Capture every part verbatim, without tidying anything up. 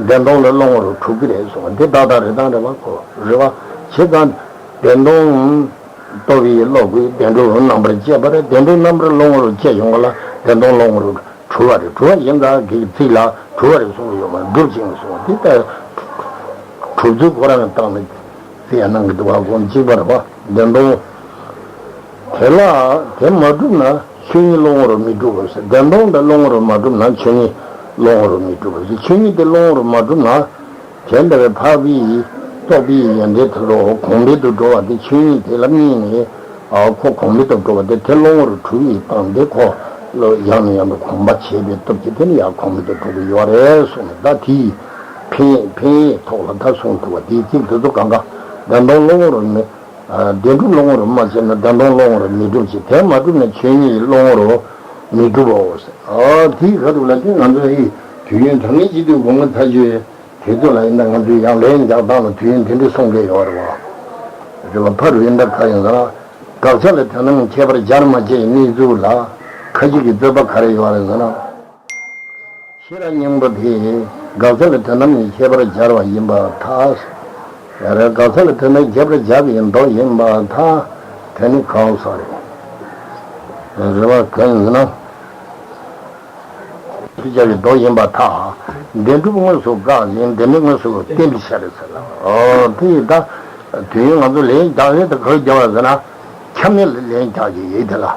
བདེན་སྟོང་ལ་བློ་ངོར་གྲུབ་ཀྱི་རེད་གསུངས་པ་འདི་ཏག་ཏག་རེད་དང་རེད་བ། ཁོ་རེད་བ། བྱས་ཙང་བདེན་སྟོང་རྟོགས་པའི་བློ་ཀུན་བདེན་གྲུབ་རྣམ་པར་དཔྱད་པ་རེད། བདེན་གྲུབ་རྣམ་པར་བློ་ངོར་དཔྱད་ཡོང་བ་ལ་བདེན་སྟོང་བློ་ངོར་གྲུབ་པ་རེད། གྲུབ་པ་ཡིན་ཙང་གི་ཚིག་ལ་གྲུབ་པ་རེད་གསུངས་ཡོད་མ་གྲུབ་ཅིང་གསུངས་པ་འདི་ལྟར་གྲུབ་ཚུལ་ཁོ་རང་གི་སྟེང་ནས་ཚིག་ཡང་གནང་གི་འདུག་བ། སྒོམ་གཅིག་པར་བ་བདེན་སྟོང་། དེ་ལ་དེ་མ་གྲུབ་ན་ཆོས་ཉིད་བློ་ངོར་མི་འགྲུབ་པ་ཟེར། བདེན་སྟོང་དེ་བློ་ངོར་མ་གྲུབ་ན་ཆོས་ཉིད་བློ་ངོར་མི་འགྲུབ་པ་ཟེར། ཆོས་ཉིད་དེ་བློ་ངོར་མ་གྲུབ་ན། དེ་འདྲ་བའི་འཕགས་པའི་རྟོག་པའི་ཡོན་ཏན་དེ་ཚོ་གོང་འཕེལ་དུ་འགྲོ་བ་དེ་ཆོས་ཉིད་དེ་ལ་དམིགས་ནས་ཨ་ཁོ་གོང་འཕེལ་དུ་འགྲོ་བ་དེ་དེ་བློ་ངོར་གྲུབ་པའི་སྟངས་དེ་ཁོ་ལ་ཡང་ནས་ཡང་དུ་གོམས་པ་བྱས་པའི་སྟོབས་ཀྱིས་དེ་ནི་ཡང་གོང་འཕེལ་དུ་འགྲོ་གི་ཡོད་རེད་གསུངས་ནས། ད་དེའི་ཕན་ཕན་ཡོན་ཐོག་ལ་ད་གསུངས་ཐུབ་པ་དེའི་ཚིག་དེ་ཚོ་གང་ག་བདེན་སྟོང་བློ་ངོར་མི། བདེན་གྲུབ་བློ་ངོར་མ་བྱས་ན་བདེན་སྟོང་བློ་ངོར་མི་འགྲུབ་ཅིང་། དེ་མ་གྲུབ་ན་ཆོས་ཉིད་བློ་ངོར་མི་འགྲུབ་བོ་ཟེར། ཨ་དེའི་ཁ་ཐུག་ལ་དེ་ང་ཚོ་ཡི་དུས་ཡུན་ཐ་མའི་ཆེད་དུ་དགོངས་པ་ཐག་ཆོད། དེ་ཚོ་ལ་ཡིན་ན་ང་ཚོས་ཡང་ལན་རྒྱག་སྟངས་ལ་དུས་ཡུན་དེ་འདྲ་གསུང་གི་ཡོད་རེད་བ། རེད་བ། ཕ་རུ་ཡིན་ད་ག་ཡིན་ཟེར་ན། དགག་བྱ་ལ་དོན་དམ་ཁྱད་པར་སྦྱར་མ་བྱས་གནས་ཚུལ་ལ་ཁ་ཅིག་གི་རྩོད་པ་ག་རེ་ཡོད་རེད་ཟེར་ན། ཤེས་རབ་སྙིང་པོ་དེ་དགག་བྱ་ལ་དོན་དམ་གྱི་ཁྱད་པར་སྦྱར་བ་ཡིན་པར་ཐལ། ཡ་རེད། དགག་བྱ་ལ་དོན་དམ་ཁྱད་པར་སྦྱར་བའི་མདོ་ཡིན་པར་ཐལ། དེ་ནི་གང་ཟག་རེད། རེད་བ། གང་ཡིན་ན། སྦྱར་བའི་མདོ་ཡིན་པར་ཐལ། བདེན་གྲུབ་དངོས་སུ་བཀག་ཅིང་བདེན་མེད་དངོས་སུ་བསྟན་པའི་ཕྱིར་ཟེར་ལ། ཨོ་དེ་ཡིན་ད། དུས་ཡུན་ང་ཚོ་ལན་རྒྱག་ཡས་དེ་ག་རེ་རྒྱག་པ་ཟེར་ན། ཁྱབ་མེད་ལ་ལན་རྒྱག་གི་ཡོད་དེ་ལ།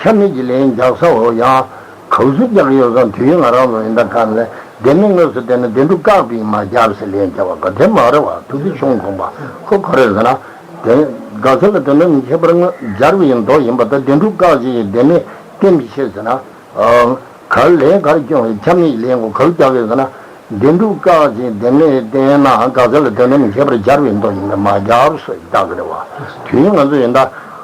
ཁྱབ་མེད་ཀྱི་ལན་རྒྱག་ས་འོ་ཡང་། ག་ཚོད་རྒྱག་གི་ཡོད་ཙང་དུས་ཡུན་ང་རང་ཚོ་ཡིན་ད་ག་ལས་བདེན་མེད་དངོས་སུ་བསྟན་ན་བདེན་གྲུབ་བཀག་པས་མ་ཁྱབ་ཟེར་ལན་རྒྱག་པ་ག་དེ་མ་རེད་བ། ཐུགས་རྗེ་ཆུང་དགོངས་པ་ཁོ་ག་རེ་ཟེར་ན། དེ་དགག་བྱ་ལ་དོན་དམ་ཁྱད་པར་དངོས་སྦྱར་བའི་མདོ་ཡིན་པ་དང་བདེན་གྲུབ་བཀག་ཅིང་བདེན་མེད་བསྟན་པའི་ཕྱིར་ཟེར་ན། ག་ལས་ག་རེ་སྐྱོན་ཡོད། ཁྱབ་མེད་ལན་གོ་ག་རེ་རྒྱག་གི་ཟེར་ན། བདེན་གྲུབ་བཀག་ཅིང་བདེན་མེད་བསྟན་ན་དགག་བྱ་ལ་དོན་དམ་ཁྱད་པར་སྦྱར་བའི་མདོ་ཡིན་པས་མ་ཁྱབ་ཟེར་རྒྱག་གི་རེད་བ། དུས་ཡུན་ང་ཚོ་ཡིན་ད།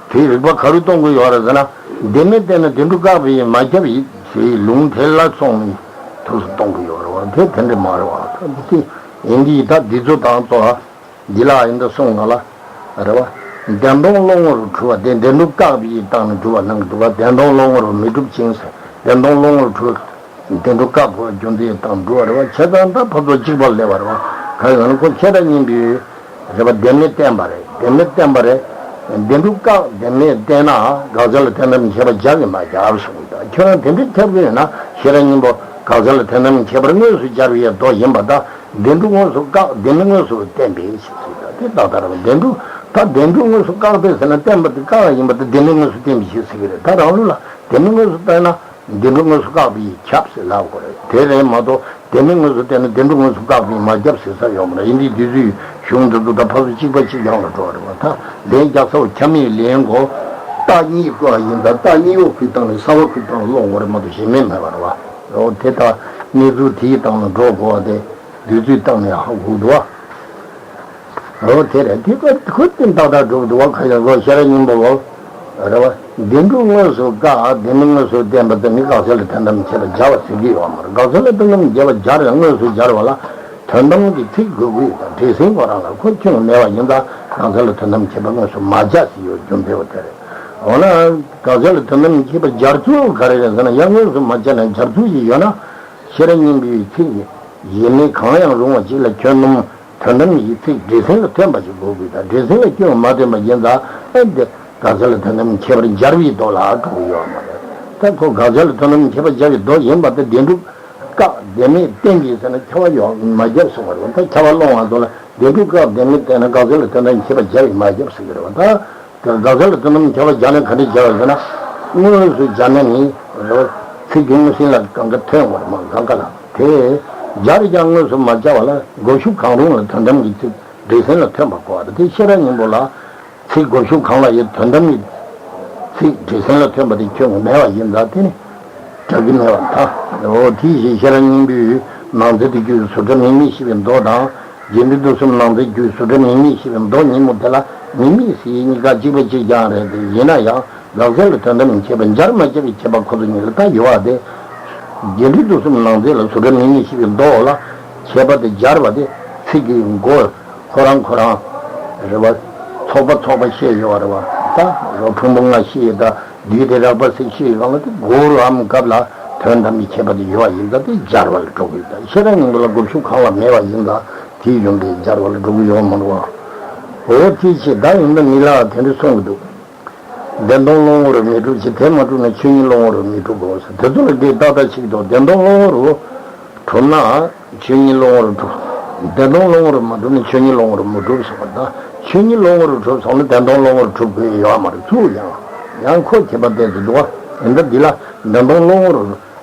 དེའི་རིགས་པ་ག་རེ་གཏོང་གི་ཡོད་རེད་ཟེར་ན། བདེན་མེད་བསྟན་ན་བདེན་གྲུབ་བཀག་པས་མ་ཁྱབ་ཡིན་ཟེར་ལུང་དེ་ལ་སོང་ནས་ཐུགས་སུ་གཏོང་གི་ཡོད་རེད་བ། དེ་དེ་འདྲ་མ་རེད་བ། ད་འདི་ཡིན་འདི་ད་འདི་ཚོ་དང་ཚོ། འདི་ལ་ཡིན་ད་གསུང་ང་ལ། རེད་བ། བདེན་སྟོང་བློ་ངོར་གྲུབ་པ་དེ་བདེན་གྲུབ་བཀག་པའི་སྟེང་ནས་གྲུབ་པ་གནང་གི་འདུག་བ། བདེན་སྟོང་བློ་ངོར་མི་གྲུབ་ཅིང་ཟེར། བདེན་སྟོང་བློ་ངོར་གྲུབ། བདེན་གྲུབ་བཀག་དགོས་རྒྱུ་མཚན་དང་གྲུབ་པ་རེད་བ། བྱས་ཙང་ད་ཕར་ཚུར་གཅིག་པ་སླེབས་པ་རེད་བ། གང་ཡིན་ན་ཁོ་ཁྱེད་རང་གཉིས་པའི་རེད་བ། བདེན་མེད་བསྟན་པ་རེད། བདེན་མེད་བསྟན་པ་རེད། བདེན་གྲུབ་བཀག་བདེན་མེད་བསྟན་ན་དགག་བྱ་ལ་དོན་དམ་ཁྱད་པར་སྦྱར་བས་མ་ཁྱབ་གསུངས་ད། ཁྱོད་རང་དེ་འདྲའི་ཁྱབ་ཀྱི་ཡོད་ན་ཤེས་རབ་སྙིང་པོ་དགག་བྱ་ལ་དོན་དམ་ཁྱད་པར་དངོས་སུ་སྦྱར་བའི་མདོ་ཡིན་པ་དང་། བདེན་གྲུབ་དངོས་སུ་བཀག་བདེན་མེད་དངོས་སུ་བསྟན་པའི་ཕྱིར་ཟེར། དེ་ཏག་ཏག་རེད་བ། བདེན་གྲུབ་ད་བདེན་གྲུབ་དངོས་སུ་བཀག་པས་ཟེར་ན་བསྟན་པ་དེ་བཀག་ཡིན་པ་དང་བདེན་མེད་དངོས་སུ་བསྟན་པའི་ཕྱིར་ཟེར་གྱི་རེད། ད་རང་ལུགས་ལ་བདེན་མེད་དངོས་སུ་བསྟན་ན་བདེན་གྲུབ་དངོས་སུ་བཀག་པས་ཁྱབ་ཟེར་ལབ་དགོས་རེད། དེ་རེད་མ་གཏོགས་བདེན་མེད་དངོས་སུ་བསྟན་ན་བདེན་གྲུབ་དངོས་སུ་བཀག་པས་མ་ཁྱབ་ཟེར་ས་ཡོད་མ་རེད། ཡིན་དུས་དེ་ཚོའི་གཞུང་འདི་ཚོ་ད་ཕར་ཚུར་གཅིག་པ་གཅིག་རྐྱང་ལ་འགྲོ་བ་རེད་བ། ད་ལན་རྒྱག་ས་བ་ཁྱབ་མེད་ལན་གོ། རྟགས་གཉིས་བཀོད་པ་ཡིན་ད། རྟགས་གཉིས་པོ་ཁུལ་བཏང་ནས་གསར་པ་ཁུལ་བཏང་ལ་ཀློག་དགོས་རེད་མ་གཏོགས་གཞན་མེད་མེད་པ་རེད་བ། འོ་དེ་ལྟར་གནས་ཚུལ་དེའི་སྟེང་ལ་འགྲོ་དགོས་པ་དེ་བདུད་རྩིའི་སྟེང་ནས་ཧ་གོ་འདུག་བ། འོ་དེ་རེད། དེ་ཁོ་ཁོ་བསྟན་ཏག་ཏག་འགྲོ་འདུག་བ། ཁ་ཡག་གོ་ཤེས་རབ་སྙིང་པོ་བོ། རེད་བ། བདེན་གྲུབ་དངོས་སུ་བཀག་བདེན་མེད་དངོས་སུ་བསྟན་པ་དེ་ནི་དགག་བྱ་ལ་དོན་དམ་ཁྱད་པར་སྦྱར་བ་ཟེར་གྱི་ཡོད་མ་རེད། དགག་བྱ་ལ་དོན་དམ་ཁྱད་པར་སྦྱར་ཡང་དངོས་སུ་སྦྱར་བ་ལ་དོན་དམ་གྱི་ཚིག་དགོས་ཀྱི་ཡོད་ད། འགྲེལ་ཟིན་ཁོ་རང་ལ་ཁོ་ཁྱོན་མེད་པ་ཡིན་ཙང་དགག་བྱ་ལ་དོན་དམ་ཁྱད་པར་དངོས་སུ་མ་སྦྱར་ཟེར་ཡོད་རྒྱུ་མཚན་བོ་དེ་རེད། འོ་ན་དགག་བྱ་ལ་དོན་དམ་ཁྱད་པར་སྦྱར་ཚུལ་ག་རེ་རེད་ཟེར་ན། ཡང་དངོས་སུ་མ་སྦྱར་ན་སྦྱར་ཚུལ་ཞིག་ཡོད་ན། ཤེས་རབ་སྙིང་པོའི་ཚིག་ཡིན་མིན་གང་ཡང་རུང་བ་ཅིག་ལ་ཁྱོན་བསྡོམས་དོན་དམ་གྱི་ཚིག་འགྲེལ་ཟིན་ལ་ཐོན་པ་ཞིག་དགོས་དགོས་དང་། འགྲེལ་ཟིན་ལ་ཁྱོན་མ་ཐོན་པ་ཡིན་ཙང་ཨེ་འདི་དགག་བྱ་ལ་དོན་དམ་ཁྱད་པར་སྦྱར་བའི་མདོ་ལ་གྲུབ་ཡོད་མ་རེད། ད་ཁོ་དགག་བྱ་ལ་དོན་དམ་ཁྱད་པར་སྦྱར་བའི་མདོ་ཡིན་པ་དེ་བདེན་གྲུབ་བཀག་བདེན་མེད་བསྟན་གྱི་ཟེར་ན་ཁྱབ་པ་ཡོད་མ་ཁྱབ་གསུང་བ་རེད། ད་ཁྱབ་པ་སློང་བ་ཚོ་ལ་བདེན་གྲུབ་བཀག་བདེན་མེད་བསྟན་ན་དགག་བྱ་ལ་དོན་དམ་ཁྱད་པར་སྦྱར་བས་མ་ཁྱབ་ཟེར་གྱི་རེད་བ། ད། དགག་བྱ་ལ་དོན་དམ་ཁྱད་པར་སྦྱར་ན་ག་འདྲ་སྦྱར་བ་ཟེར་ན། དངོས་སུ་སྦྱར་ན་ནི་རེད་བ། ཚིག་གི་དངོས་ཟིན་ལ་གང་ག་ཐོན་དགོས་རེད་མ་གང་ག་ལ། དེ་སྦྱར་ཀྱང་དངོས་སུ་མ་སྦྱར་བ་ལ་གོ་ཤུགས་གང་རུང་ལ་དོན་དམ་གྱི་ཚིག་འགྲེལ་ཟིན་ལ་ཐོན་པ་གོ་བ་དེ་ཤེས་རབ་སྙིང་པོ་ལ་ཚིག་གོ་ཤུགས་གང་ལ་ཡང་དོན་དམ་གྱི་ཚིག་འགྲེལ་ཟིན་ལ་ཐོན་པ་དེ་ཁྱོན་མེད་པ་ཡིན་ཙང་དེ་ནི་སྦྱར་གྱི་མེད་པར་ཐལ། འོ་དེའི་ཕྱིར་ཤེས་རབ་སྙིང་པོའི་ནང་ཚན་དེ་རྒྱུད་སུ་འདྲ་མིང་མེད་ཞེས་པའི་མདོ་དང་། རྒྱས་འབྲིང་བསྡུས་གསུམ་ནང་ཚན་རྒྱུད་སུ་འདྲ་མིང་མེད་ཞེས་པའི་མདོ་གཉིས་པོ་དེ་ལ་མིང་མེད་ཟེར་ཡས་གཉིས་ཀ་གཅིག་པ་གཅིག་རྐྱང་རེད་དེ། ཡིན་ན་ཡང་དགག་བྱ་ལ་དོན་དམ་ཁྱད་པར་སྦྱར་མ་སྦྱར་བའི་ཁྱད་པར་ཁོ་ཚོ་གཉིས་ལ་ད་ཡོད་པ་དེ། རྒྱས་འབྲིང་བསྡུས་གསུམ་ནང་ཚན་ལ་སུ་འདྲ་མིང་མེད་ཞེས་པའི་མདོ་ལ་ཁྱད་པར་དེ་སྦྱར་བ་དེ་ཚིག་གི་མགོ་ཁོ་རང་ཁོ་རང་རེད་བ། ཚོགས་པ་ཚོགས་པ་བཤད་ཡོད་པ་རེད་བ། ད་རོ་ཕུང་པོ་ལྔ་བཤད་ཡོད་ད། བདུད་དེ་རགས་པ་ཟེར་བཤད་ཡོད་གང་ལ་དེ་མགོ་རུ་འམ་སྐབས་ལ་ དོན་དམ་པའི་ཁྱད་པར་དེ་ཡོད་པ་ཡིན་ཙང་དེ་སྦྱར་བ་ལ་འགྲོ་གི་ཡོད། ད་ཤེས་རབ་སྙིང་པོ་ལ་སྒོ་ཕྱུགས་གང་ལ་མེད་པ་ཡིན་ཙང་དེའི་ཡོན་ཏན་སྦྱར་བ་ལ་འགྲོ་གི་ཡོད་མ་རེད་བ། འོ་དེ་ཆེ་ད་ཡིན་ན་མི་ལ་དེ་འདྲ་གསུང་གི་འདུག་བདེན་སྟོང་བློ་ངོར་མི་འགྲུབ་ཅིང་། དེ་མ་གྲུབ་ན་ཆོས་ཉིད་བློ་ངོར་མི་འགྲུབ་བོ་ཟེར། དེ་ཚོ་ལ་དགེ་ཏག་ཏག་ཅིག་འདུག་བདེན་སྟོང་བློ་ངོར་གྲུབ་ན། ཆོས་ཉིད་བློ་ངོར་གྲུབ། བདེན་སྟོང་བློ་ངོར་མ་གྲུབ་ན་ཆོས་ཉིད་བློ་ངོར་མི་གྲུབ་ཟེར་བ་དང་། ཆོས་ཉིད་བློ་ངོར་གྲུབ་སོང་ན་བདེན་སྟོང་བློ་ངོར་གྲུབ་དགོས་ཡོད་མ་རེད། ཚུར་ཡང་ཡང་ཁོ་ཁྱད་པར་བསྟན་ཟེར་འདུག་བ། ཡིན་ད་འདི་ལ་བདེན་སྟོང་བློ་ངོར་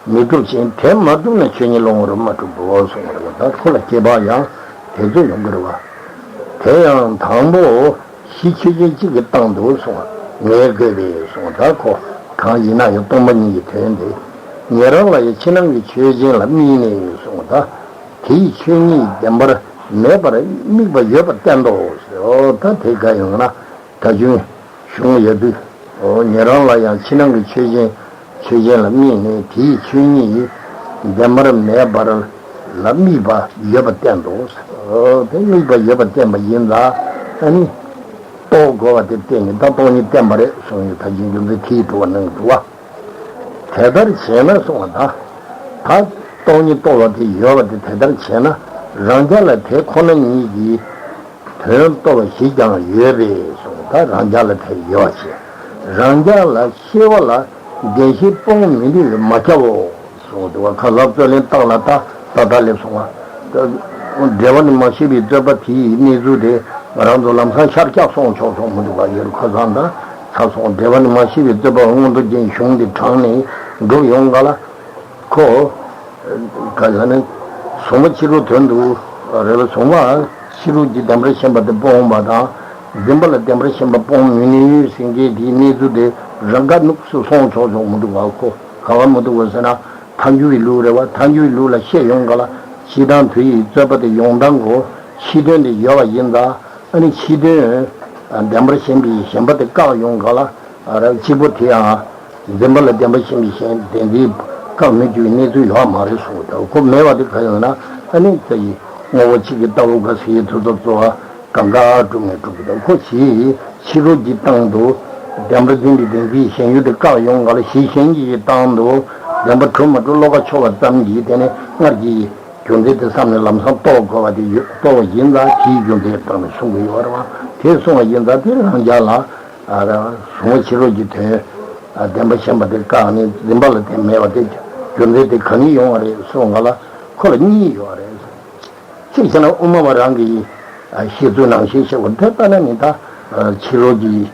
མི་གྲུབ་ཅིང་། དེ་མ་གྲུབ་ན་ཆོས་ཉིད་བློ་ངོར་མ་གྲུབ་བོ་གསུངས་པ་རེད་བ། ད་ཁོ་ལ་སྐྱེས་པ་ཡང་དེ་ཚོ་ཡོང་གི་རེད་བ། དེ་ཡང་དང་པོ། གཞི་ཆོས་ཅན་གཅིག་གི་སྟེང་དུ་གསུངས་པ་ངེས་དགོས་པས་གསུངས། ད་ཁོ་གང་ཡིན་ན་ཡང་སྟོང་པ་ཉིད་ཀྱི་དོན་དེ་ཉན་རང་ལ་ཡང་ཕྱི་ནང་གི་ཆོས་ཅན་ལ་དམིགས་ནས་གསུངས། ད་དེ་ཡི་ཆོས་ཉིད་བདེན་པར་མེད་པར་དམིགས་པ་ཡོད་པར་བསྟན་ཏོ་ཟེར། ཨོ་ད་དེ་ག་ཡོང་ན་ད་གཞུང་གཞུང་ཡོད་དུས། ཨོ་ཉན་རང་ལ་ཡང་ཕྱི་ནང་གི་ཆོས་ཅན་ཆོས་ཅན་ལ་དམིགས་ནས་དེ་ཡི་ཆོས་ཉིད་བདེན་པར་མེད་པར་ལ་དམིགས་པ་ཡོད་པར་བསྟན་ཏོ་ཟེར། ཨོ་དེ་དམིགས་པ་ཡོད་པར་བསྟན་པ་ཡིན་ཙང་ཨ་ནི། རྟོགས་དགོས་པ་དེ་བསྟན་ནས་ད་སྟོང་ཉིད་བསྟན་པ་རེད་གསུངས་ཡོད། ད་གིན་རྒྱུ་མཚན་དེའི་དྲི་བ་གནང་འདུག་བ། དེ་ལྟར་བྱས་ན་གསུངས་པ་ད། ད་སྟོང་ཉིད་རྟོགས་པ་དེ་ཡོད་པ་དེ་དེ་ལྟར་བྱས་ན་རང་རྒྱལ་ལ་དེ་ཁོ་ན་ཉིད་ཀྱི་དོན་རྟོགས་པ་ཞིག་ཀྱང་ཡོད་པས་གསུངས། ད་རང་རྒྱལ་ལ་དེ་ཡོད་ཅེས་རང་རྒྱལ་ལ་ཤེས་པ་ལ་བདེན་ཞེན་སྤོང་མི་ནུས་པས་མ་ཁྱབ་བོ། གསུངས་འདུག་བ། ཁ་སང་རྩོད་ལེན་རྟགས་ལ་ད་ད་ལྟ་སླེབས་སོང་བ། འགྲེལ་པ་ནི་མ་ཤེས་པའི་རྩོད་པ་དེའི་གནས་ཚུལ་དེ་ང་རང་ཚོ་ལམ་སང་ཤར་རྒྱག་སོང་ཆོག་ཆོག་མི་འདུག་བ། ཡོད་ཁ་སང་ད་ཚར་སོང་། འགྲེལ་པ་ནི་མ་ཤེས་པའི་རྩོད་པ་མངོན་རྟོགས་རྒྱན་གཞུང་འདི་དྲངས་ནས་འགྲུབ་ཡོང་ག་ལ། ཁོ་ག་ཟེར་ནས་གཟུང་བ་ཕྱི་རོལ་དོན་དུ་རེད་བ། གཟུང་བ་ཕྱི་རོལ་གྱི་བདེན་པར་ཞེན་པ་དེ་སྤོང་བ་དང་འཛིན་པ་ལ་བདེན་པར་ཞེན་པ་སྤོང་མི་ནུས་ཟེར་མཁན་དེའི་གནས་ཚུལ་དེ་རང་དགར་ནུབ་སུ་སོང་ཆོག་ཆོག་མི་འདུག་བ། ཁོ་ག་བ་མི་འདུག་བ་ཟེར་ན། ཐལ་འགྱུར་བའི་ལུགས་རེད་བ། ཐལ་འགྱུར་བའི་ལུགས་ལ་བཤད་ཡོང་ག་ལ། སྤྱིར་བཏང་དུ་ཡི་རྩོད་པ་དེ་ཡོང་སྟངས་གོ། ཕྱི་དོན་དེ་ཡོད་པ་ཡིན་ཙང་ཨ་ནི་ཕྱི་དོན་བདེན་པར་ཞེན་པའི་ཞེན་པ་དེ་བཀག་ཡོང་ག་ལ། ཨ་ར་གཅིག་པོ་དེ་ཡང་འཛིན་པ་ལ་བདེན་པར་ཞེན་པའི་ཞེན་བདེན་འཛིན་བཀག་མི་འགྱུར་བའི་གནས་ཚུལ་ཡོད་མ་རེད་གསུངས། ད་ཁོ་མེད་པ་དེ་ག་ཡོང་ན་ཨ་ནི་ད་ཡི་དངོས་པོ་གཅིག་གི་ལྟ་བ་ག་ཟེར་ཡི་དུ་ཚོ་གཙོ་བ། གང་ག་གྲུབ་ནས་གྲུབ་ཀྱི་འདུག་ཁོ་གཞི་ཕྱི་རོལ་གྱི་སྟེང་དུ་བདེན་པར་འཛིན་པའི་བདེན་འཛིན་ཞེན་ཡུལ་དེ་བཀག་ཡོང་ག་ལ། གཞི་ཞེན་གྱི་སྟེང་དུ་བདེན་པ་གྲུབ་མ་གྲུབ་བློ་ཁ་ཕྱོགས་པ་ཙམ་གྱིས་དེ་ནས་སྔར་གྱི་རྒྱུ་མཚན་དེ་བསམ་ནས་ལམ་སང་རྟོགས་དགོས་པ་དེ་ཡོད། རྟོགས་པ་ཡིན་ཙང་དེའི་རྒྱུ་མཚན་སྟེང་ནས་གསུང་གི་ཡོད་རེད་བ། དེ་གསུང་བ་ཡིན་ཙང་དེ་རང་རྒྱལ་ལ་གཟུང་བ་ཕྱི་རོལ་གྱི་དོན་བདེན་པར་ཞེན་པ་དེ་བཀག་ནས་འཛིན་པ་ལ་དེ་མེད་པ་དེ་རྒྱུ་མཚན་དེ་གང་ནས་ཡོང་བ་རེད་གསུང་ག་ལ། ཁོ་ལ་གཉིས་ཡོད་རེད། གཅིག་བྱས་ན་དབུ་མ་པ་རང་གི་བཤད་ཚུལ་ནང་བཞིན་བཤད་དགོས། དེ་ལྟ་ན་ནི་ད་ཕྱི་རོལ་གྱི་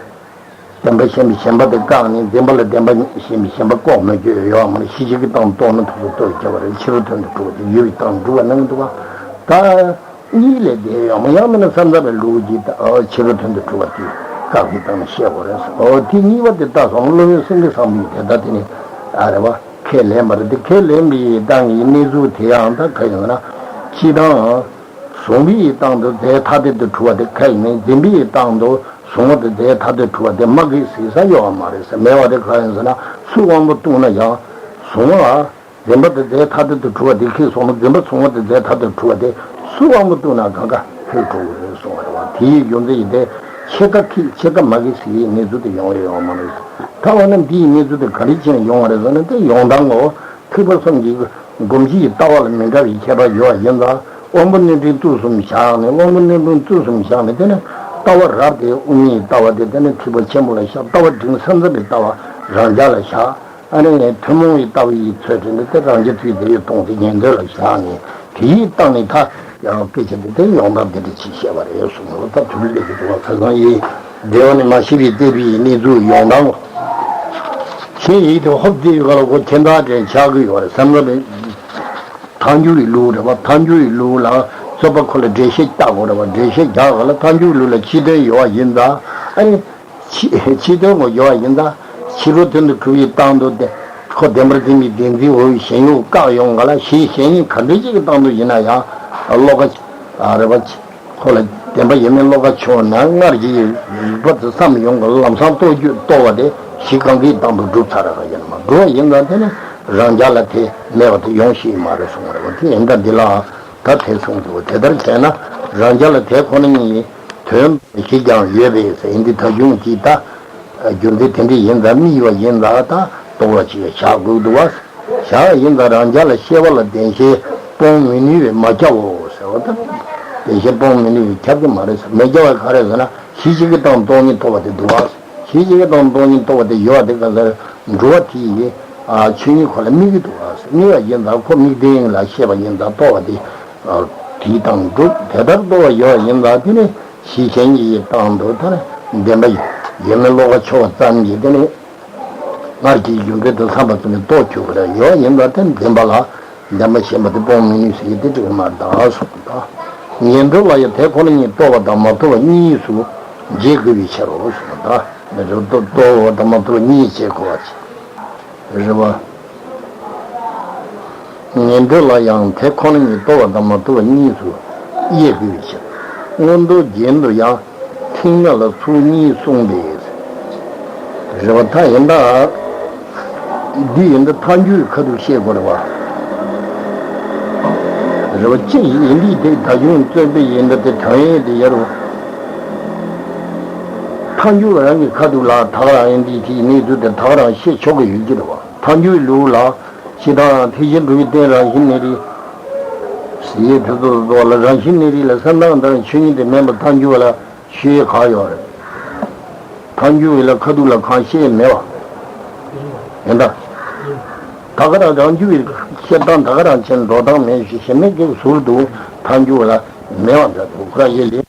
བདེན་པ་ཞེན་པའི་ཞེན་པ་དེ་བཀག་ནས་འཛིན་པ་ལ་བདེན་པ་ཞེན་པའི་ཞེན་པ་ལྐོག་མེད་རྒྱུ་ཡོད་མ་རེད། གཞི་གཅིག་གི་སྟེང་རྟོགས་ན་ཐུགས་སུ་རྟོགས་ཀྱི་བ་རེད། ཕྱི་རོལ་དོན་དུ་གྲུབ་པ་དེ་ཡུལ་གྱི་སྟེང་གྲུབ་པ་གནང་འདུག་བ། ད་གཉིས་ལས་འདས་ཡོད་མ། ཡང་མིན་ན་བསམ་པའི་ལུགས་ཀྱི་ཕྱི་རོལ་དོན་དུ་གྲུབ་པ་དེ་བཀག་གི་སྟེང་ནས་བཤད་དགོས་རེད། འོ་དེ་གཉིས་པ་དེ་ལྟ་སོང་། སློབ་དཔོན་སེང་གེ་བཟང་པོས་དེ་ལྟ་དེ་ནི་ཨ་རེད་བ། ཁས་ལེན་པ་རེད། དེ་ཁས་ལེན་པའི་སྟེང་གི་གནས་ཚུལ་དེ་ཡང་ད་ག་ཡོང་ན། སྤྱིར་བཏང་གཟུང་བའི་སྟེང་དུ་རྫས་ཐ་དད་དུ་གྲུབ་པ་དེ་ག་ཡིན་མིན། འཛིན་པའི་སྟེང་དུ་གཟུང་བ་དེ་རྫས་ཐ་དད་གྲུབ་པ་དེ་མ་གི་ཟེར་ས་ཡོད་པ་མ་རེད་ཟེར། མེད་པ་དེ་ག་ཡིན་ཟེར་ན། སུ་དབང་པོ་བཏུང་ན་ཡང་གཟུང་བ་འཛིན་པ་དེ་རྫས་ཐ་དད་དུ་གྲུབ་པ་དེ་ཁེགས་སོང་ན། འཛིན་པ་གཟུང་བ་དེ་རྫས་ཐ་དད་དུ་གྲུབ་པ་དེ་སུ་དབང་པོ་བཏུང་ན་གང་ག་ཁེགས་འགྲོ་གི་རེད་གསུངས་པ་རེད་བ། དེའི་རྒྱུ་མཚན་ཡིན་ཏེ། ཕྱེད་ཀ་ཁེགས་ཕྱེད་ཀ་མ་གི་ཟེར་བའི་གནས་ཚུལ་དེ་ཡོང་ཡོད་པ་མ་རེད། ད་འོ་ན་འདིའི་གནས་ཚུལ་དེ་ག་རེ་བྱས་ནས་ཡོང་བ་རེད་ཟེར་ན། དེ་ཡོང་སྟངས་ངོ་། ཐེག་པ་གསུམ་གྱི་སྒོམ་གཞི་ཡི་ལྟ་བ་ལ་མི་འདྲ་བའི་ཁྱད་པར་ཡོད་པ་ཡིན་ཙང་། དབང་པོ་གནས་འདྲེན་དུས་གསུམ་བཞག་ནས། དབང་པོ་གནས་འདྲེན་དུས་གསུམ་བཞག་ནས། དེ་ནས་ལྟ་བ་རབ་དེ་དབུ་མའི་ལྟ་བ་དེ། དེ་ནས་ཐེག་པ་ཆེན་པོ་ལ་བཞག་ལྟ་བ་འབྲིང་ས་མཚམས་པའི་ལྟ་བ་རང་རྒྱལ་ལ་བཞག་ཨ་ནི་ཐུན་མོང་བའི་ལྟ་བ་ཡི་ཚུལ་དྲན་ཏེ། དེ་རང་རྒྱལ་དུས་དེ་ཡི་སྟོང་ཚེ་ཉན་ཐོས་ལ་བཞག་ནས། དེའི་སྟེང་ནས་ད་ཡང་སྐད་ཆ་དེ་དེ་ཡོང་སྟངས་དེ་འདྲ་ཅིག་བཤད་པ་རེད་གསུངས། ད་དུས་ལས་ཀྱི་འདུག་བ། ཁ་སང་ཡི་འགྲེལ་པ་ནི་མ་ཤེས་པའི་བསྟན་པའི་གནས་ཚུལ་ཡོང་སྟངས། ཁྱེད་ཡིག་དེ་ཧོབ་སྟེ་ཡོད་ག་ལ་གོ། ཁྱེད་འདྲ་དྲན་ཆགས་ཀྱི་ཡོད་རེད་བསམ་གི་མེད། ཐལ་འགྱུར་བའི་ལུགས་རེད་བ། ཐལ་འགྱུར་བའི་ལུགས་ལ་རྩོད་པ་ཁོ་ལ་འགྲེལ་བཤད་རྒྱག་དགོས་རེད་བ། འགྲེལ་བཤད་རྒྱག་དགོས་ལ། ཐལ་འགྱུར་ལུགས་ལ་ཕྱི་དོན་ཡོད་པ་ཡིན་ཙང་ཨ་ནི། ཕྱི་ཕྱི་དོན་ངོ་ཡོད་པ་ཡིན་ཙང་། ཕྱི་རོལ་དོན་དུ་གྲུབ་པའི་སྟེང་དུ་དེ་ཁོ་བདེན་པར་འཛིན་པའི་བདེན་འཛིན་འོ་ཞེན་ཡུལ་བཀག་ཡོང་ག་ལ། གཞི་ཞེན་ཡུལ་ག་འདྲ་ཅིག་གི་སྟེང་དུ་ཡིན་ན་ཡང་བློ་ཁ་ཨ་རེད་བ། ཁོ་ལ་བདེན་པ་ཡོད་མེད་བློ་ཁ་ཕྱོགས་ན་སྔར་གྱི་རིགས་པ་དེ་བསམ་ཡོང་ག་ལ། ལམ་སང་རྟོགས་རྒྱུ་རྟོགས་པ་དེ་གཞི་གང་གི་སྟེང་དུ་གྲུབ་ཚར་ར་ཡིན་མ། གྲུབ་པ་ཡིན་ཙང་དེ་ནི་རང་རྒྱལ་ལ་དེ་མེད་པ་དེ་ཡོང་ཤེས་མ་རེད་གསུངས་པ་རེད་བ། དེ་ཡིན་ད་འདི་ལའང་ད་དེ་གསུངས་འདུག་དེ་ལྟར་བྱས་ན་རང་རྒྱལ་ལ་དེ་ཁོ་ན་ཉིད་དོན་ཞིག་ཀྱང་ཡོད་པས་ཟེར། ཡིན་དུས་ད་གཞུང་གིས་ད་རྒྱུ་མཚན་དེ་འདྲ་ཡིན་ཙང་དམིགས་པ་ཡིན་ཙང་ད་རྟོགས་པ་ཅིག་བཞག་དགོས་འདུག་བ། བཞག་ཡིན་ཙང་རང་རྒྱལ་ལ་ཤེས་པ་ལ་བདེན་ཞེན་སྤོང་མི་ནུས་པས་མ་ཁྱབ་བོ་ཟེར་བ་དང་། བདེན་ཞེན་སྤོང་མི་ནུས་པས་ཁྱབ་ཀྱི་མ་རེད་ཟེར། མི་ཁྱབ་པ་ག་རེ་ཟེར་ན། གཞི་གཅིག་གི་སྟེང་སྟོང་ཉིད་རྟོགས་པ་དེ་འདུག་བ། གཞི་གཅིག་གི་སྟེང་སྟོང་ཉིད་རྟོགས་པ་དེ་ཡོད་པ་དེ་ག་ཟེར། འགྲོ་བ་དེ་ཡིས་ཆོས་ཉིད་ཁོ་ལ་དམིགས་ཀྱི་འདུག་བ། དམིགས་པ་ཡིན་ཙང་ཁོ་དམིགས་བདེན་ཡིན་ལ་ཤེས་པ་ཡིན་ཙང་རྟོགས་པ་དེ་དེའི་སྟེང་འགྲོ། དེ་ལྟར་རྟོགས་པ་ཡོད་པ་ཡིན་ཙང་དེ་ནི་གཞི་གཞན་གྱི་སྟེང་དུ་ད་ནི་བདེན་པ་ཡོད་མེད་བློ་ཁ་ཕྱོགས་པ་ཙམ་གྱིས་དེ་ནི། སྔར་གྱི་རྒྱུ་འབྲས་དང་འཚམས་པ་ཙམ་ལས་རྟོགས་ཆོག་གི་རེད། ཡོད་ཡིན་པ་དེ་བདེན་པ་ལ་བདེན་པ་ཞེན་པ་དེ་སྤོང་མི་ནུས་ཟེར་གྱི་དེ་འགྲིག་མ་རེད་གསུངས་པ་དང་། ངན་འགྲོ་ལ་ཡང་དེ་ཁོ་ན་ཉིད་རྟོགས་པ་དང་མ་རྟོགས་པ་གཉིས་སུ་འབྱེད་དགོས་པའི་ཕྱིར་རོ་གསུངས་པ་དང་། རེད་པ། རྟོགས་པ་དང་མ་རྟོགས་པ་གཉིས་འབྱེད་དགོས་པ་ཅིག་རེད་པ། ངན་འགྲོ་ལ་ཡང་དེ་ཁོ་ན་ཉིད་རྟོགས་པ་དང་མ་རྟོགས་པ་གཉིས་སུ་དབྱེ་དགོས་པའི་ཕྱིར། མངོན་རྟོགས་རྒྱན་དུ་ཡང་ཐེག་དམན་ལ་ཚུལ་གཉིས་གསུངས་ཏེ། རེད་པ། ད་ཡིན་ད། འདི་ཡིན་ད་ཐལ་འགྱུར་བའི་ཁ་ཐུག་བཤད་དགོས་རེད་པ། རེད་པ། ཅི་ཡིན་འདི་དེ་ད་གཞུང་རྩོད་པའི་ཡིན་ད་དེ་དོན་ཡིན་དེ་ཡར་རོ། ཐལ་འགྱུར་བའི་རང་གི་ཁ་ཐུག་ལ་ད་ག་རང་ཡིན་འདི་དེའི་གནས་ཚུལ་དེ་ད་ག་རང་བཤད་ཆོག་གི་ཡོད་ཀྱི་རེད་པ། ཐལ་འགྱུར་བའི་ལུགས་ལ། ཇི་ལྟར་ཐེག་ཆེན་དྲུག་པའི་རྟེན་རང་བཞིན་གནས་རིགས། ཟེར་ཡས་དེ་ཚོ་ལ་རང་བཞིན་གནས་རིགས་ལ་བསམ་སྟངས་དང་ཆོས་ཉིད་དེ་མིན་པ་ཐལ་འགྱུར་བ་ལ་ཞུ་ཡས་གང་ཡོད་རེད། ཐལ་འགྱུར་བ་ལ་ཁ་ཐུག་ལ་གང་བཤད་མེད་པ། ཡིན་ད། ད་ག་རང་རང་རྒྱུད་པའི་བཤད་སྟངས་ད་ག་རང་བྱས་ན་འགྲོ་སྟངས་མེད་ཞེ་མེད་ཀྱི་ཟུར་དུ་ཐལ་འགྱུར་བ་ལ་མེད་པ་འདྲ་འདུག་ཁོ་རང་ཡེ་ལས།